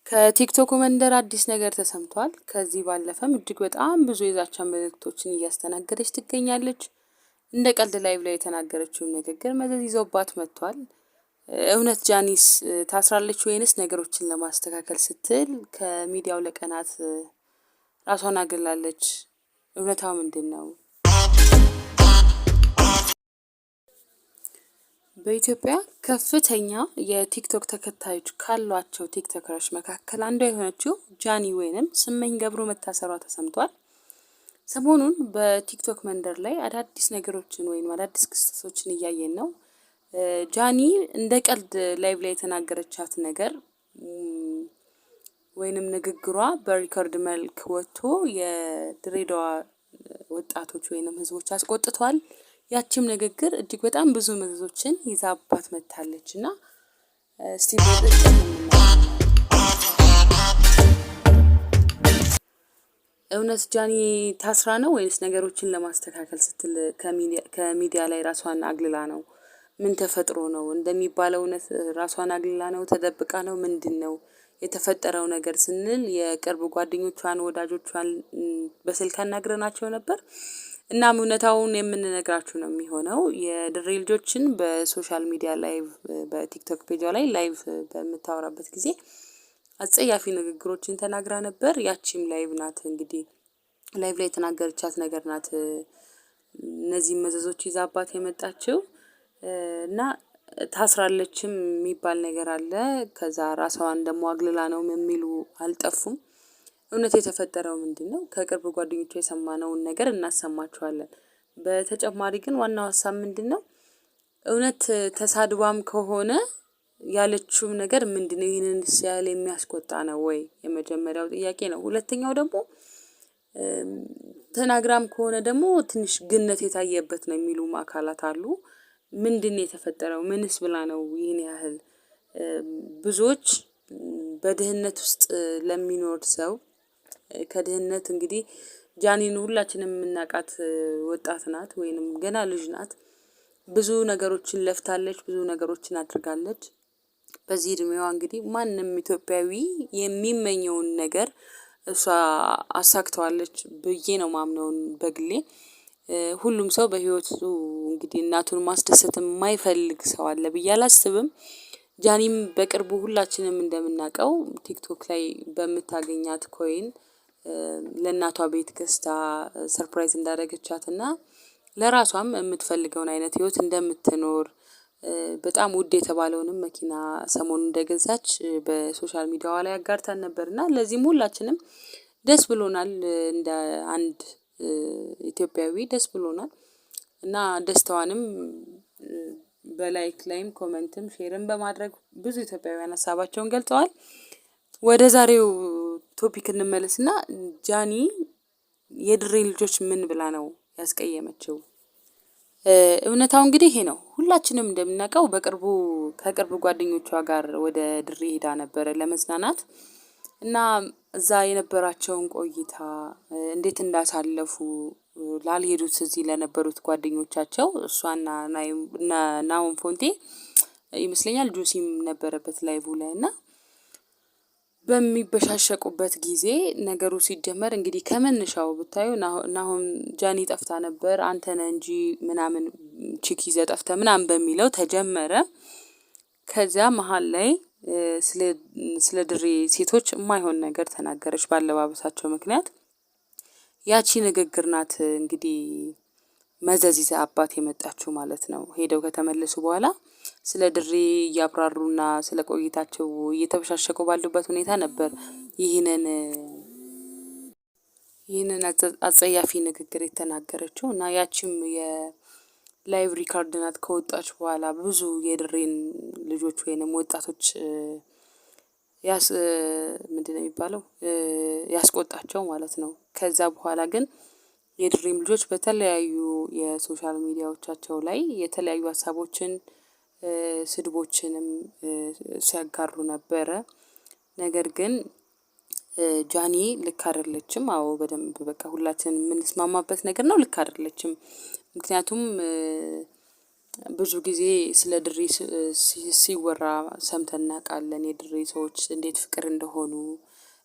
ከቲክቶክ መንደር አዲስ ነገር ተሰምቷል። ከዚህ ባለፈም እጅግ በጣም ብዙ የዛቻ መልእክቶችን እያስተናገደች ትገኛለች። እንደ ቀልድ live ላይ የተናገረችውን ንግግር መዘዝ ይዞባት መጥቷል። እውነት ጃኒስ ታስራለች ወይንስ ነገሮችን ለማስተካከል ስትል ከሚዲያው ለቀናት ራሷን አግላለች? እውነታው ምንድን ነው? በኢትዮጵያ ከፍተኛ የቲክቶክ ተከታዮች ካሏቸው ቲክቶከሮች መካከል አንዷ የሆነችው ጃኒ ወይንም ስመኝ ገብሩ መታሰሯ ተሰምቷል። ሰሞኑን በቲክቶክ መንደር ላይ አዳዲስ ነገሮችን ወይም አዳዲስ ክስተቶችን እያየን ነው። ጃኒ እንደ ቀልድ live ላይ የተናገረቻት ነገር ወይንም ንግግሯ በ record መልክ ወጥቶ የድሬዳዋ ወጣቶች ወይንም ህዝቦች አስቆጥቷል። ያቺም ንግግር እጅግ በጣም ብዙ መዘዞችን ይዛባት መጥታለች እና እስቲ እውነት ጃኒ ታስራ ነው ወይንስ ነገሮችን ለማስተካከል ስትል ከሚዲያ ላይ ራሷን አግልላ ነው? ምን ተፈጥሮ ነው እንደሚባለው እውነት ራሷን አግልላ ነው? ተደብቃ ነው? ምንድን ነው የተፈጠረው ነገር ስንል የቅርብ ጓደኞቿን ወዳጆቿን በስልክ አናግረናቸው ነበር። እናም እውነታውን የምንነግራችሁ ነው የሚሆነው። የድሬ ልጆችን በ social media live በቲክቶክ ፔጇ ላይ live በምታወራበት ጊዜ አጸያፊ ንግግሮችን ተናግራ ነበር። ያቺም live ናት እንግዲህ live ላይ የተናገረቻት ነገር ናት እነዚህን መዘዞች ይዛባት የመጣችው እና ታስራለችም የሚባል ነገር አለ። ከዛ ራሷን ደግሞ አግልላ ነው የሚሉ አልጠፉም። እውነት የተፈጠረው ምንድነው? ከቅርብ ጓደኞቿ የሰማነውን ነገር እናሰማችኋለን። በተጨማሪ ግን ዋናው ሀሳብ ምንድነው? እውነት ተሳድባም ከሆነ ያለችውም ነገር ምንድነው? ይህንን ያህል የሚያስቆጣ ነው ወይ? የመጀመሪያው ጥያቄ ነው። ሁለተኛው ደግሞ ተናግራም ከሆነ ደግሞ ትንሽ ግነት የታየበት ነው የሚሉም አካላት አሉ። ምንድነው የተፈጠረው? ምንስ ብላ ነው ይህን ያህል ብዙዎች በድህነት ውስጥ ለሚኖር ሰው ከድህነት እንግዲህ ጃኒን ሁላችንም የምናውቃት ወጣት ናት ወይንም ገና ልጅ ናት። ብዙ ነገሮችን ለፍታለች፣ ብዙ ነገሮችን አድርጋለች። በዚህ እድሜዋ እንግዲህ ማንም ኢትዮጵያዊ የሚመኘውን ነገር እሷ አሳክተዋለች ብዬ ነው ማምነውን በግሌ። ሁሉም ሰው በህይወቱ እንግዲህ እናቱን ማስደሰት የማይፈልግ ሰው አለ ብዬ አላስብም። ጃኒም በቅርቡ ሁላችንም እንደምናውቀው ቲክቶክ ላይ በምታገኛት coin ለእናቷ ቤት ገዝታ surprise እንዳደረገቻት እና ለራሷም የምትፈልገውን አይነት ህይወት እንደምትኖር በጣም ውድ የተባለውንም መኪና ሰሞኑን እንደገዛች በ social media ዋ ላይ አጋርታን ነበር እና ለዚህም ሁላችንም ደስ ብሎናል። እንደ አንድ ኢትዮጵያዊ ደስ ብሎናል እና ደስታዋንም በ like ላይም comment ም share ም በማድረግ ብዙ ኢትዮጵያውያን ሀሳባቸውን ገልጸዋል። ወደ ዛሬው topic እንመለስና ጃኒ የድሬ ልጆች ምን ብላ ነው ያስቀየመችው? እውነታው እንግዲህ ይሄ ነው። ሁላችንም እንደምናውቀው በቅርቡ ከቅርብ ጓደኞቿ ጋር ወደ ድሬ ሄዳ ነበረ ለመዝናናት እና እዛ የነበራቸውን ቆይታ እንዴት እንዳሳለፉ ላልሄዱት እዚህ ለነበሩት ጓደኞቻቸው እሷና ናሆም ፎንቴ ይመስለኛል ጆሲም ነበረበት live ላይ እና በሚበሻሸቁበት ጊዜ ነገሩ ሲጀመር እንግዲህ ከመነሻው ብታዩ ናሆም ጃኒ ጠፍታ ነበር አንተ ነህ እንጂ ምናምን chick ይዘህ ጠፍተህ ምናምን በሚለው ተጀመረ። ከዚያ መሀል ላይ ስለ ድሬ ሴቶች የማይሆን ነገር ተናገረች ባለባበሳቸው ምክንያት። ያቺ ንግግር ናት እንግዲህ መዘዝ ይዛ አባት የመጣችው ማለት ነው። ሄደው ከተመለሱ በኋላ ስለ ድሬ እያብራሩና ስለ ቆይታቸው እየተበሻሸቁ ባሉበት ሁኔታ ነበር ይህንን ይህንን አጸያፊ ንግግር የተናገረችው እና ያቺም የ live record ናት ከወጣች በኋላ ብዙ የድሬን ልጆች ወይንም ወጣቶች ያስ ምንድነው የሚባለው ያስቆጣቸው ማለት ነው። ከዛ በኋላ ግን የድሬም ልጆች በተለያዩ የ social media ዎቻቸው ላይ የተለያዩ ሀሳቦችን ስድቦችንም ሲያጋሩ ነበረ። ነገር ግን ጃኒ ልክ አይደለችም። አዎ በደንብ በቃ ሁላችን የምንስማማበት ነገር ነው። ልክ አይደለችም። ምክንያቱም ብዙ ጊዜ ስለ ድሬ ሲወራ ሰምተን እናውቃለን። የድሬ ሰዎች እንዴት ፍቅር እንደሆኑ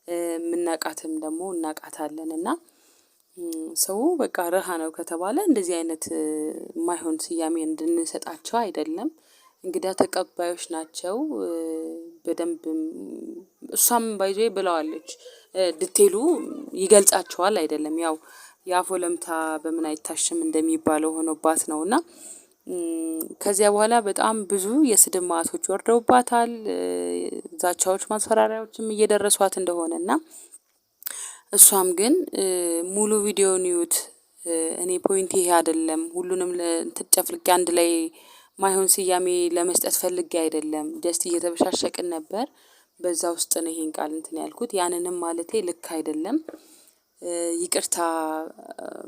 የምናውቃትም ደግሞ እናውቃታለን። እና ሰው በቃ ረሃ ነው ከተባለ እንደዚህ አይነት የማይሆን ስያሜ እንድንሰጣቸው አይደለም። እንግዳ ተቀባዮች ናቸው። በደንብ እሷም by the way ብለዋለች። detail ኡ ይገልጻቸዋል አይደለም ያው የአፍ ወለምታ በምን አይታሽም እንደሚባለው ሆኖባት ነው። እና ከዚያ በኋላ በጣም ብዙ የስድብ ማቶች ወርደውባታል። ዛቻዎች፣ ማስፈራሪያዎችም እየደረሷት እንደሆነ እና እሷም ግን ሙሉ ቪዲዮን እዩት፣ እኔ point ይሄ አይደለም፣ ሁሉንም ጨፍልቄ አንድ ላይ ማይሆን ስያሜ ለመስጠት ፈልጌ አይደለም፣ just እየተበሻሸቅን ነበር፣ በዛ ውስጥ ነው ይሄን ቃል እንትን ያልኩት፣ ያንንም ማለቴ ልክ አይደለም፣ ይቅርታ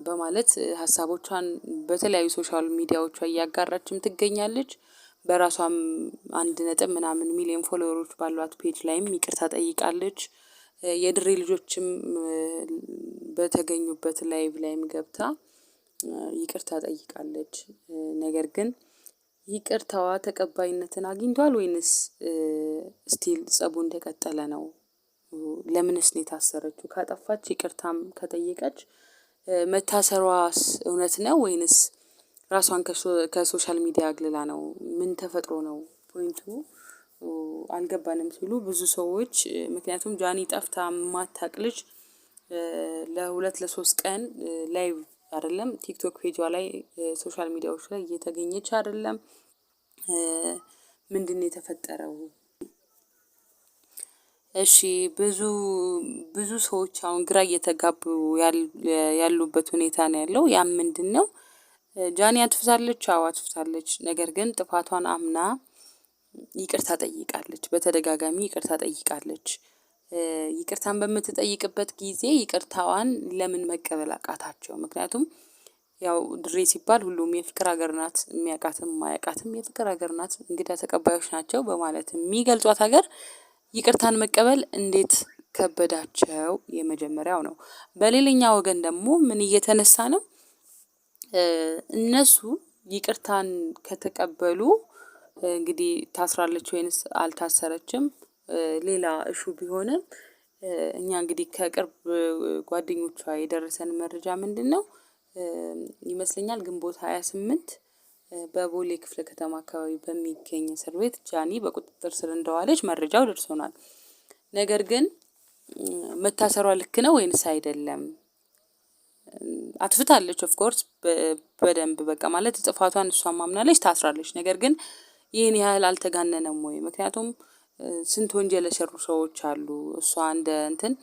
በማለት ሀሳቦቿን በተለያዩ social media ዎቿ እያጋራችም ትገኛለች። በራሷም አንድ ነጥብ ምናምን ሚሊዮን follower ኦች ባሏት page ላይም ይቅርታ ጠይቃለች። የድሬ ልጆችም በተገኙበት live ላይም ገብታ ይቅርታ ጠይቃለች። ነገር ግን ይቅርታዋ ተቀባይነትን አግኝቷል ወይንስ still ጸቡ እንደቀጠለ ነው? ለምንስ ነው የታሰረችው? ካጠፋች ይቅርታም ከጠየቀች መታሰሯስ እውነት ነው ወይንስ ራሷን ከ social media አግልላ ነው? ምን ተፈጥሮ ነው? point ኡ አልገባንም ሲሉ ብዙ ሰዎች፣ ምክንያቱም ጃኒ ጠፍታ ማታቅ ልጅ ለሁለት ለሶስት ቀን live አይደለም ቲክቶክ ፔጇ ላይ social media ዎች ላይ እየተገኘች አይደለም። ምንድን ነው የተፈጠረው? እሺ ብዙ ብዙ ሰዎች አሁን ግራ እየተጋቡ ያሉበት ሁኔታ ነው ያለው። ያም ምንድነው? ጃኒ አጥፍታለች፣ አዎ አጥፍታለች። ነገር ግን ጥፋቷን አምና ይቅርታ ጠይቃለች። በተደጋጋሚ ይቅርታ ጠይቃለች። ይቅርታን በምትጠይቅበት ጊዜ ይቅርታዋን ለምን መቀበል አቃታቸው? ምክንያቱም ያው ድሬ ሲባል ሁሉም የፍቅር ሀገር ናት፣ የሚያውቃትም የማያውቃትም የፍቅር ሀገር ናት፣ እንግዳ ተቀባዮች ናቸው በማለት የሚገልጿት ሀገር ይቅርታን መቀበል እንዴት ከበዳቸው? የመጀመሪያው ነው። በሌላኛው ወገን ደግሞ ምን እየተነሳ ነው? እነሱ ይቅርታን ከተቀበሉ እንግዲህ ታስራለች ወይንስ አልታሰረችም ሌላ issue ቢሆንም እኛ እንግዲህ ከቅርብ ጓደኞቿ የደረሰን መረጃ ምንድነው ይመስለኛል ግንቦት 28 በቦሌ ክፍለ ከተማ አካባቢ በሚገኝ እስር ቤት ጃኒ በቁጥጥር ስር እንደዋለች መረጃው ደርሶናል። ነገር ግን መታሰሯ ልክ ነው ወይንስ አይደለም? አጥፍታለች of course በደንብ በቃ ማለት ጥፋቷን እሷን ማምናለች፣ ታስራለች። ነገር ግን ይህን ያህል አልተጋነነም ወይ? ምክንያቱም ስንት ወንጀል የሰሩ ሰዎች አሉ። እሷ እንደ እንትን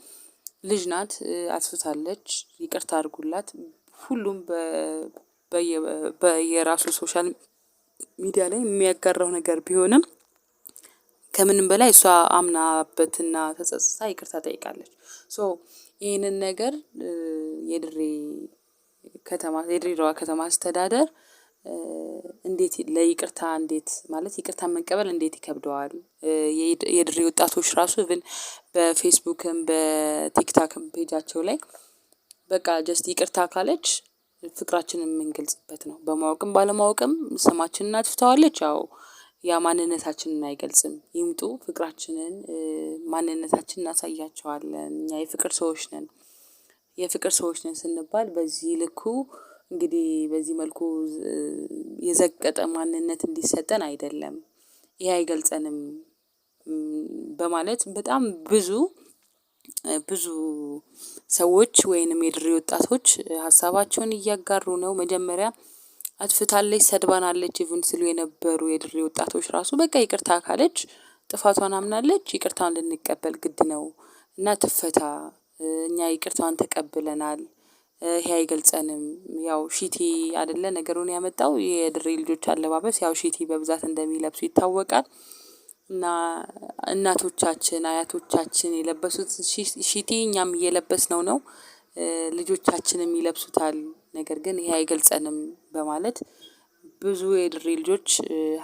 ልጅ ናት፣ አጥፍታለች፣ ይቅርታ አድርጉላት። ሁሉም በየራሱ social media ላይ የሚያጋራው ነገር ቢሆንም ከምንም በላይ እሷ አምናበትና ተጸጽታ ይቅርታ ጠይቃለች። so ይህንን ነገር የድሬ ከተማ የድሬዳዋ ከተማ አስተዳደር እንዴት ለይቅርታ እንዴት ማለት ይቅርታ መቀበል እንዴት ይከብደዋል? የድሬ ወጣቶች ራሱ even በፌስቡክም በቲክታክም page ኣቸው ላይ በቃ just ይቅርታ ካለች ፍቅራችንን የምንገልጽበት ነው። በማወቅም ባለማወቅም ስማችንን አጥፍተዋለች። አዎ ያ ማንነታችንን አይገልጽም። ይምጡ ፍቅራችንን ማንነታችንን እናሳያቸዋለን። እኛ የፍቅር ሰዎች ነን። የፍቅር ሰዎች ነን ስንባል በዚህ ልኩ እንግዲህ በዚህ መልኩ የዘቀጠ ማንነት እንዲሰጠን አይደለም። ይሄ አይገልጸንም በማለት በጣም ብዙ ብዙ ሰዎች ወይንም የድሬ ወጣቶች ሀሳባቸውን እያጋሩ ነው። መጀመሪያ አጥፍታለች፣ ሰድባናለች even ሲሉ የነበሩ የድሬ ወጣቶች ራሱ በቃ ይቅርታ ካለች ጥፋቷን አምናለች፣ ይቅርታዋን ልንቀበል ግድ ነው እና ትፈታ፣ እኛ ይቅርታዋን ተቀብለናል፣ ይሄ አይገልጸንም። ያው ሺቲ አይደለ ነገሩን ያመጣው የድሬ ልጆች አለባበስ ያው ሺቲ በብዛት እንደሚለብሱ ይታወቃል። እና እናቶቻችን አያቶቻችን የለበሱት ሺቲ እኛም እየለበስነው ነው፣ ልጆቻችንም ይለብሱታል። ነገር ግን ይሄ አይገልጸንም በማለት ብዙ የድሬ ልጆች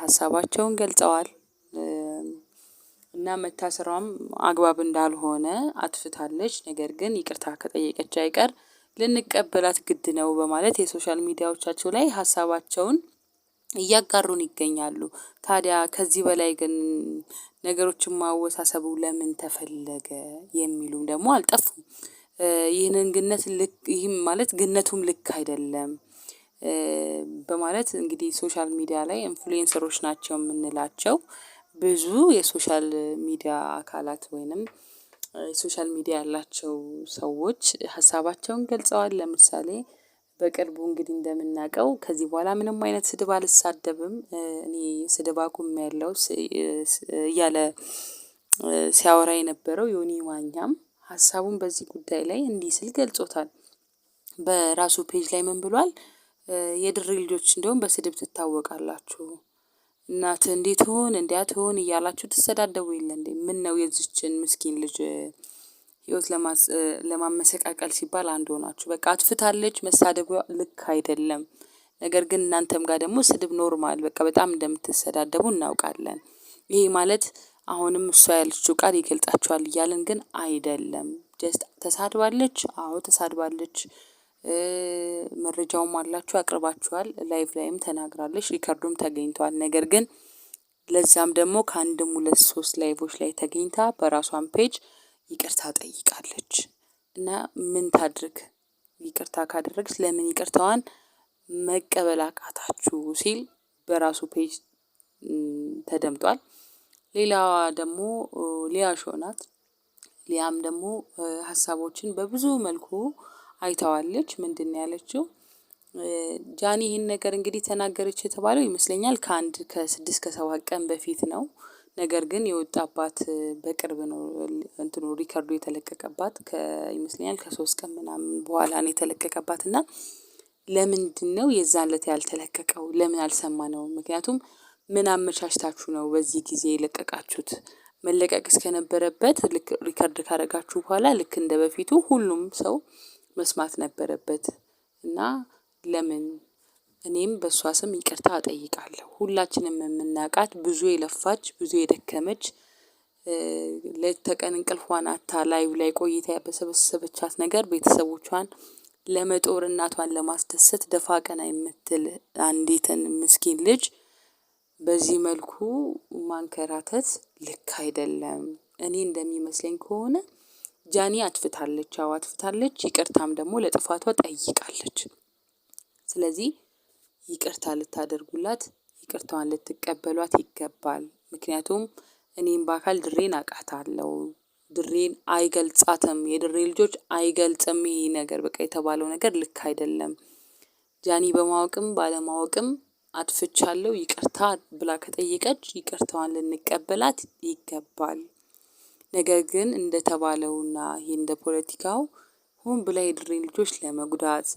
ሀሳባቸውን ገልጸዋል። እና መታሰሯም አግባብ እንዳልሆነ አጥፍታለች፣ ነገር ግን ይቅርታ ከጠየቀች አይቀር ልንቀበላት ግድ ነው በማለት የ social media ዎቻቸው ላይ ሀሳባቸውን እያጋሩን ይገኛሉ። ታዲያ ከዚህ በላይ ግን ነገሮችን ማወሳሰቡ ለምን ተፈለገ የሚሉም ደግሞ አልጠፉም። ይህንን ግነት ልክ ይህም ማለት ግነቱም ልክ አይደለም በማለት እንግዲህ social media ላይ influencer ኦች ናቸው የምንላቸው ብዙ የ social media አካላት ወይንም social media ያላቸው ሰዎች ሀሳባቸውን ገልጸዋል። ለምሳሌ በቅርቡ እንግዲህ እንደምናውቀው ከዚህ በኋላ ምንም አይነት ስድብ አልሳደብም፣ እኔ ስድብ አቁሜያለሁ እያለ ሲያወራ የነበረው ዮኒ ማኛም ሀሳቡን በዚህ ጉዳይ ላይ እንዲህ ሲል ገልጾታል። በራሱ page ላይ ምን ብሏል? የድሬ ልጆች እንደውም በስድብ ትታወቃላችሁ፣ እናት እንዴት ትሁን እንዲያ ትሁን እያላችሁ ትሰዳደቡ የለ እንዴ? ምን ነው የዚችን ምስኪን ልጅ ህይወት ለማመሰቃቀል ሲባል አንድ ሆናችሁ በቃ አጥፍታለች፣ መሳደቡ ልክ አይደለም። ነገር ግን እናንተም ጋር ደግሞ ስድብ normal በቃ በጣም እንደምትሰዳደቡ እናውቃለን። ይሄ ማለት አሁንም እሷ ያለችው ቃል ይገልጻችኋል እያልን ግን አይደለም። just ተሳድባለች፣ አዎ ተሳድባለች። መረጃውም አላችሁ አቅርባችኋል። live ላይም ተናግራለች፣ record ኡም ተገኝቷል። ነገር ግን ለዛም ደግሞ ከአንድም ሁለት ሶስት live ኦች ላይ ተገኝታ በራሷን page ይቅርታ ጠይቃለች። እና ምን ታድርግ? ይቅርታ ካደረገች ለምን ይቅርታዋን መቀበል አቃታችሁ ሲል በራሱ page ተደምጧል። ሌላዋ ደግሞ ሊያ ሾ ናት። ሊያም ደግሞ ሀሳቦችን በብዙ መልኩ አይተዋለች። ምንድን ነው ያለችው? ጃኒ ይህን ነገር እንግዲህ ተናገረች የተባለው ይመስለኛል ከአንድ ከስድስት ከሰባት ቀን በፊት ነው። ነገር ግን የወጣባት በቅርብ ነው፣ እንትኑ record ኡ የተለቀቀባት ይመስለኛል ከ3 ቀን ምናምን በኋላ ነው የተለቀቀባት። እና ለምንድን ነው የዛን ዕለት ያልተለቀቀው? ለምን አልሰማነው? ምክንያቱም ምን አመቻችታችሁ ነው በዚህ ጊዜ የለቀቃችሁት? መለቀቅ እስከነበረበት ልክ record ካደረጋችሁ በኋላ ልክ እንደ በፊቱ ሁሉም ሰው መስማት ነበረበት። እና ለምን እኔም በእሷ ስም ይቅርታ እጠይቃለሁ። ሁላችንም የምናውቃት ብዙ የለፋች ብዙ የደከመች ሌት ተቀን እንቅልፏን አጥታ ላዩ ላይ ቆይታ ያበሰበሰበቻት ነገር ቤተሰቦቿን ለመጦር እናቷን ለማስደሰት ደፋ ቀና የምትል አንዲትን ምስኪን ልጅ በዚህ መልኩ ማንከራተት ልክ አይደለም። እኔ እንደሚመስለኝ ከሆነ ጃኒ አጥፍታለች። አዎ አጥፍታለች። ይቅርታም ደግሞ ለጥፋቷ ጠይቃለች። ስለዚህ ይቅርታ ልታደርጉላት ይቅርታዋን ልትቀበሏት ይገባል። ምክንያቱም እኔም በአካል ድሬን አውቃታለሁ። ድሬን አይገልጻትም፣ የድሬ ልጆች አይገልጽም። ይሄ ነገር በቃ የተባለው ነገር ልክ አይደለም። ጃኒ በማወቅም ባለማወቅም አጥፍቻለሁ ይቅርታ ብላ ከጠየቀች ይቅርታዋን ልንቀበላት ይገባል። ነገር ግን እንደተባለውና ይሄ እንደ ፖለቲካው ሆን ብላ የድሬ ልጆች ለመጉዳት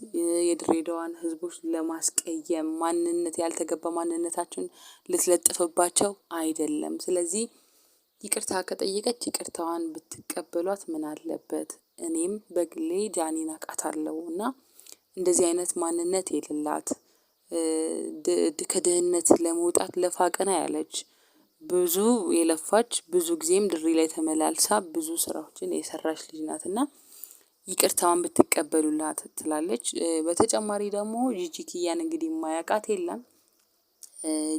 የድሬዳዋን ህዝቦች ለማስቀየም ማንነት ያልተገባ ማንነታቸውን ልትለጥፍባቸው አይደለም። ስለዚህ ይቅርታ ከጠየቀች ይቅርታዋን ብትቀበሏት ምን አለበት? እኔም በግሌ ጃኒን አውቃታለሁ እና እንደዚህ አይነት ማንነት የሌላት ከድህነት ለመውጣት ለፋ ቀና ያለች ብዙ የለፋች ብዙ ጊዜም ድሬ ላይ ተመላልሳ ብዙ ስራዎችን የሰራች ልጅ ናት እና ይቅርታዋን ብትቀበሉላት ትላለች። በተጨማሪ ደግሞ ጂጂ ኪያን እንግዲህ የማያውቃት የለም።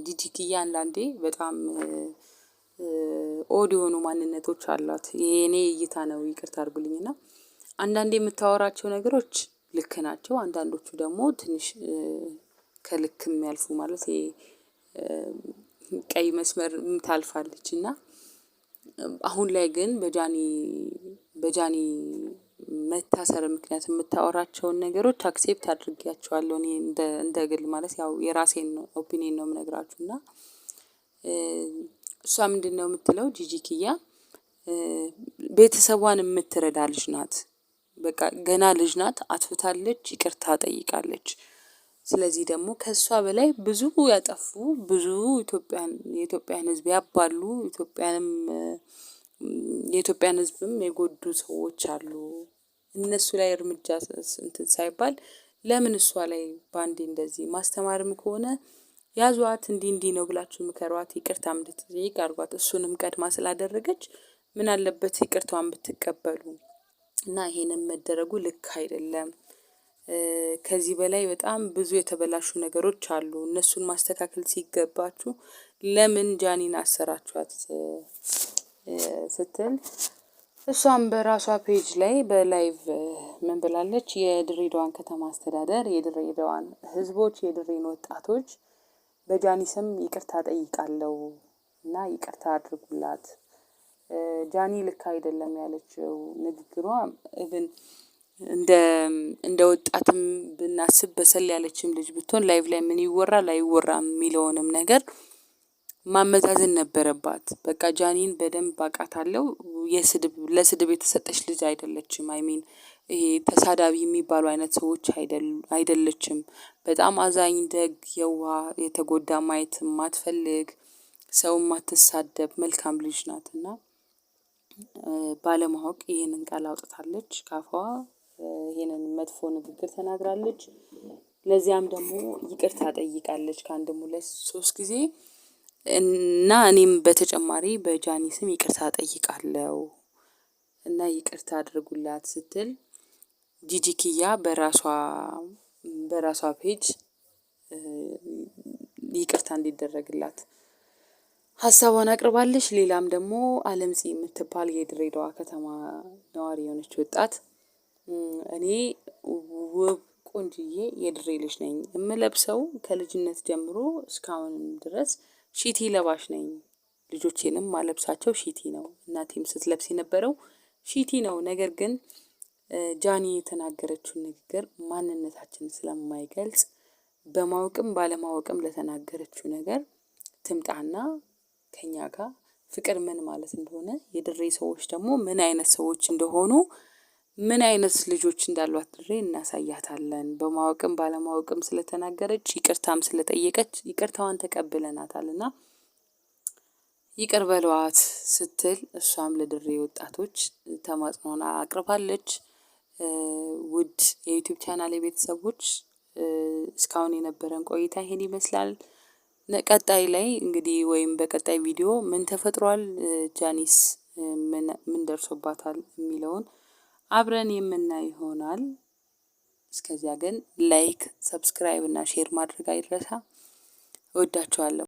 ጂጂ ኪያ አንዳንዴ በጣም odd የሆኑ ማንነቶች አሏት። ይሄ እኔ እይታ ነው፣ ይቅርታ አድርጉልኝና አንዳንዴ የምታወራቸው ነገሮች ልክ ናቸው። አንዳንዶቹ ደግሞ ትንሽ ከልክ የሚያልፉ ማለት ቀይ መስመር ታልፋለች እና አሁን ላይ ግን በጃኒ በጃኒ መታሰር ምክንያት የምታወራቸውን ነገሮች accept አድርጌያቸዋለሁ። እኔ እንደ ግል ማለት ያው የራሴን opinion ነው የምነግራችሁ። እና እሷ ምንድነው የምትለው ጂጂ ኪያ ቤተሰቧን የምትረዳ ልጅ ናት። በቃ ገና ልጅ ናት፣ አጥፍታለች፣ ይቅርታ ጠይቃለች። ስለዚህ ደግሞ ከእሷ በላይ ብዙ ያጠፉ ብዙ ኢትዮጵያን የኢትዮጵያን ሕዝብ ያባሉ ኢትዮጵያንም የኢትዮጵያን ሕዝብም የጎዱ ሰዎች አሉ። እነሱ ላይ እርምጃ እንትን ሳይባል ለምን እሷ ላይ ባንዴ እንደዚህ ማስተማርም ከሆነ ያዟት፣ እንዲህ እንዲህ ነው ብላችሁ ምከሯት፣ ይቅርታም እንድትጠይቅ አድርጓት። እሱንም ቀድማ ስላደረገች ምን አለበት ይቅርታዋን ብትቀበሉ እና ይሄንን መደረጉ ልክ አይደለም። ከዚህ በላይ በጣም ብዙ የተበላሹ ነገሮች አሉ። እነሱን ማስተካከል ሲገባችሁ ለምን ጃኒን አሰራችኋት? ስትል እሷም በራሷ page ላይ በ live ምን ብላለች? የድሬዳዋን ከተማ አስተዳደር፣ የድሬዳዋን ህዝቦች፣ የድሬን ወጣቶች በጃኒ ስም ይቅርታ ጠይቃለው እና ይቅርታ አድርጉላት። ጃኒ ልክ አይደለም ያለችው ንግግሯ even እንደ ወጣትም ብናስብ በሰል ያለችም ልጅ ብትሆን live ላይ ምን ይወራል አይወራም የሚለውንም ነገር ማመዛዘን ነበረባት። በቃ ጃኒን በደንብ አውቃታለሁ። የስድብ ለስድብ የተሰጠች ልጅ አይደለችም። I mean ይሄ ተሳዳቢ የሚባሉ አይነት ሰዎች አይደለችም። በጣም አዛኝ፣ ደግ፣ የዋህ፣ የተጎዳ ማየት የማትፈልግ ሰው የማትሳደብ መልካም ልጅ ናት እና ባለማወቅ ይህንን ቃል አውጥታለች ካፏ ይህንን መጥፎ ንግግር ተናግራለች። ለዚያም ደግሞ ይቅርታ ጠይቃለች ከአንድም ሁለት ሶስት ጊዜ እና እኔም በተጨማሪ በጃኒ ስም ይቅርታ ጠይቃለሁ እና ይቅርታ አድርጉላት ስትል ጂጂኪያ በራሷ page ይቅርታ እንዲደረግላት ሀሳቧን አቅርባለች። ሌላም ደግሞ አለምጽ የምትባል የድሬዳዋ ከተማ ነዋሪ የሆነች ወጣት እኔ ውብ ቆንጅዬ የድሬ ልጅ ነኝ፣ የምለብሰው ከልጅነት ጀምሮ እስካሁንም ድረስ ሺቲ ለባሽ ነኝ። ልጆቼንም ማለብሳቸው ሺቲ ነው። እናቴም ስትለብስ የነበረው ሺቲ ነው። ነገር ግን ጃኒ የተናገረችውን ንግግር ማንነታችንን ስለማይገልጽ በማወቅም ባለማወቅም ለተናገረችው ነገር ትምጣና ከኛ ጋር ፍቅር ምን ማለት እንደሆነ የድሬ ሰዎች ደግሞ ምን አይነት ሰዎች እንደሆኑ ምን አይነት ልጆች እንዳሏት ድሬ እናሳያታለን። በማወቅም ባለማወቅም ስለተናገረች ይቅርታም ስለጠየቀች ይቅርታዋን ተቀብለናታል እና ይቅር በሏት ስትል እሷም ለድሬ ወጣቶች ተማጽኖን አቅርባለች። ውድ የ YouTube channel የቤተሰቦች እስካሁን የነበረን ቆይታ ይሄን ይመስላል። ቀጣይ ላይ እንግዲህ ወይም በቀጣይ ቪዲዮ ምን ተፈጥሯል፣ ጃኒስ ምን ደርሶባታል የሚለውን አብረን የምናይ ይሆናል። እስከዚያ ግን like፣ subscribe እና share ማድረግ አይረሳ። እወዳችኋለሁ።